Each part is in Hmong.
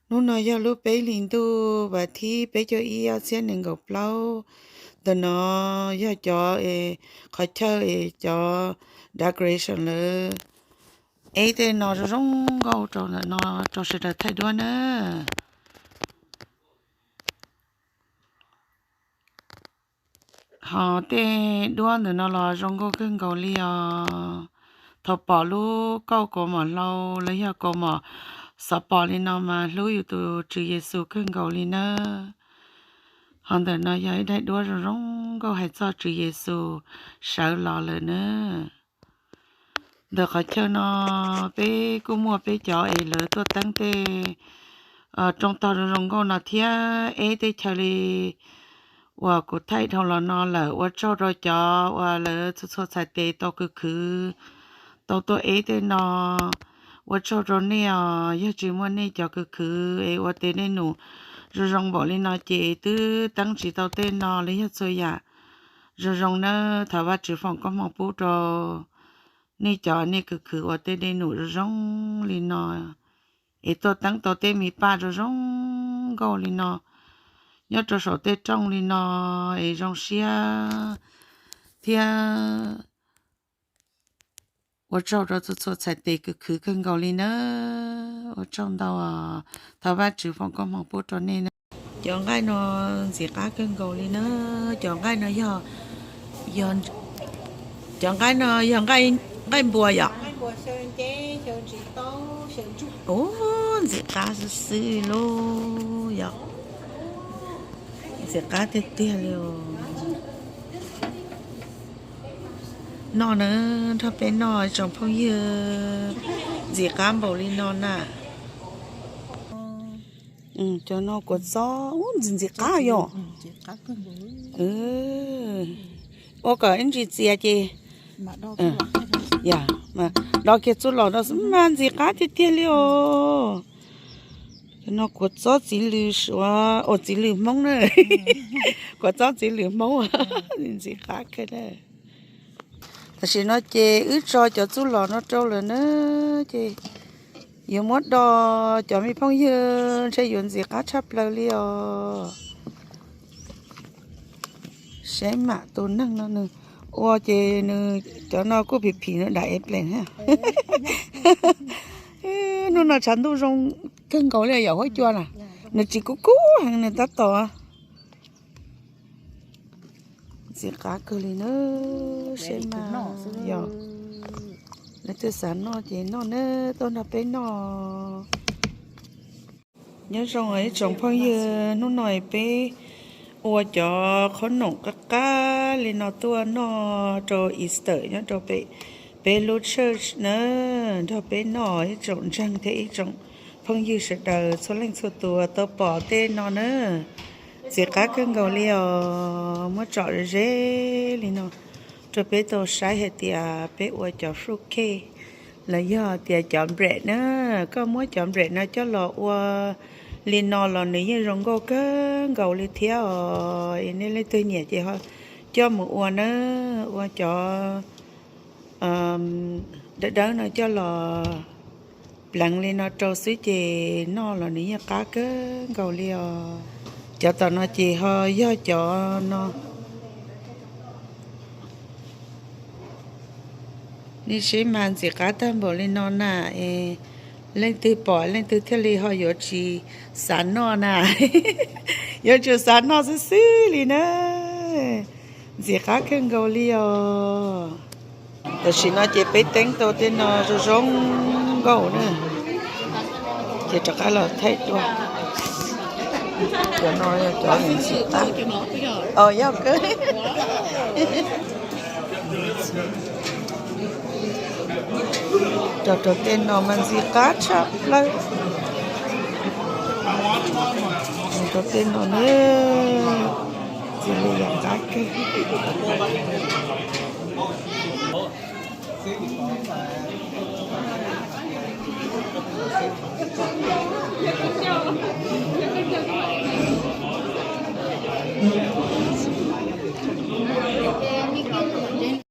Hnub no yog lub peb hlis ntuj vas thib peb caug ib ob txhiab nees nkaum plaub. Ntawm no yog cov qhov chaw es cov decoration lawv eb tej no zoo zoo nkauj rau ntawm no rau sawv daws thaij duab na. Ho tej duab ntawm no los zoo nkauj kawg nkaus li os. Thaum pom lub kauj kaus mom hlau los yog kaus mom xov pom li no mas hlub yus tus Tswv Yexus kawg nkaus li nawb. Ho ntawm no yog ib daim duab zoo zoo nkauj hais txog Tswv Yexus sawv los lawm nawb. Ntawm qhov chaw no peb kuj muaj peb cov es lawv tuaj teeb tej rooj tog zoo zoo nkauj no thiab eb tej chaw li uas kuv thaij dhau los no lawm. Ua tsaug rau cov uas lawv txhua txhua txhais tes tau kws khwv tau tuaj eb tej no. Ua tsaug rau nej os, yog tsis muaj nej cov kws khwv es ua tej dej num zoo zoo npaum li no ces twb teeb tsis tau tej no li yog txhua yam zoo zoo nawb. Thov Vajtswv foom koob hmoov pub rau nej cov nej kws khwv ua tej dej num zoo zoo li no es tuaj teeb tau tej me paj zoo zoo nkauj li no nyob rau saum tej rooj li no es zoo siab thiab. Ua tsaug rau txhua txhua txhais tes kws khwv kawg nkaus li nawb. Ua tsaug ntau, thov Vajtswv foom koob hmoov pub rau nej na. Cov nqaij no ntxim qab kawg nkaus li na. Cov nqaij no yog, cov nqaij no yog nqaij npua yom? Ub, ntxim qab xwb xwb lauj yom. Ntxim qab tiag tiag li os. Noj na, nrog peb noj tsoom phooj ywg. Ntxim qab npaum li no na. Cov no kua txob ub ntxim ntxim qab yom. Ua kom ib ntsis txias ces do kiag txuj lom no xwb mas ntxim qab tiag tiag li os. Cov no kua txob txiv lws suav, ua txiv lws Hmoob na. Kua txob txiv lws Hmoob ntxim qab kawg na. Tam sim no ces wb tso cov txuj lom no rau lawm na, ces yuav muab do cov me phooj ywg ntshe yuav ntxim qab tshaj plaws li os. Saib mam tus neeg no nws ua ces nws cov no kuj phim phim nws dam es plees. Hnub no tshav ntuj zoo kawg nkaus li yom huab cua na, nws tsis kub kub heev nws tab tom ntxim qab kawg li na. Saib mas yog leej twg xav noj ces noj na, tuaj nrog peb noj. Nyob zoo ib tsoom phooj ywg, hnub no peb ua cov qhob noom qab qab li no tuaj noj rau Easter nyob rau peb lub church na, nrog peb noj ib tsoom ntseeg thiab ib tsoom phooj ywg sawv daws txhua leej txhua tus tau pom tej no na. Ntxim qab kawg nkaus li os, muab tsom ze li no rau peb tau saib hais tias peb ua cov fruit cake los yog tias cov bread na, koj muab cov bread no coj los ua li no los nws yeej zoo nkauj kawg nkaus li thiab os. Es nej leej twg nyiam ces ho coj mus ua na, ua cov dawb dawb no coj los pleev li no rau xwb ces noj los nws yeej qab kawg nkaus li os. Cov tom no ces ho yog cov no. Nej saib mas ntxim qab tag npaum li no na, es leej twg pom leej twg thiaj li ho yuav tsis xav noj na. Yuav tsum xav noj xwb xwb li na. Ntxim qab kawg nkaus li os. Tam sim no ces peb teeb tau tej no zoo zoo nkauj na, ces rov qab los thaij dua. Cov no yog cov ntxim qab. Yog kawg. Cov rau tej no mas ntxim qab tshaj plaws. Rau tej no na, ntxim li yam qab kawg.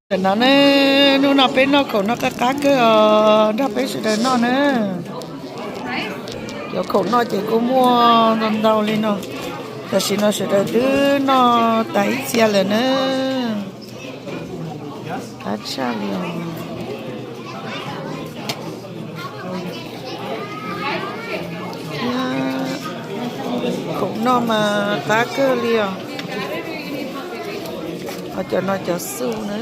Tam no ne, hnub no peb noj khoom noj qab qab kawg os, nrog peb sawv daws noj na. Cov khoom noj ces kuj muaj ntau ntau li no. Tam sim no sawv daws twb noj tas ib txhia lawm na. Qab tshaj li os. Khoom noj mas qab kawg li os. Ho cov no cov xuj na.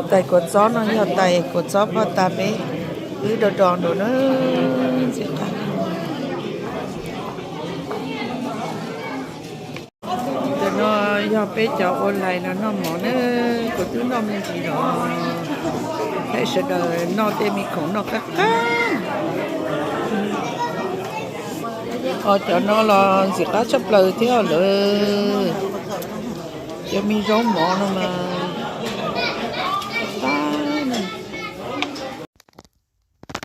Tais kua txob no yog tais kua txob poj tas peb wb do do nraud na. Ntxim qab. Ntawm no yog peb cov ua lais los noj mov na, kuv twb noj me ntsis los, peb sawv daws noj tej me khoom noj qab qab. Os, cov no los ntxim qab tshaj plaws thiab lawm. Cov me zaub mov no mas qab.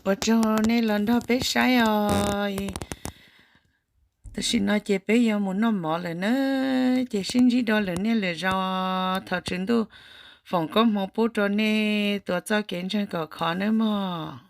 Ua tsaug nej los nrog peb saib os. Tam sim no ces peb yuav mus noj mov lawm na, ces sib ntsib dua lwm niaj lwm zaus. Thov Tswv Ntuj foom koob hmoov pub rau nej tuav txoj kev ntseeg kom khov nawb mog.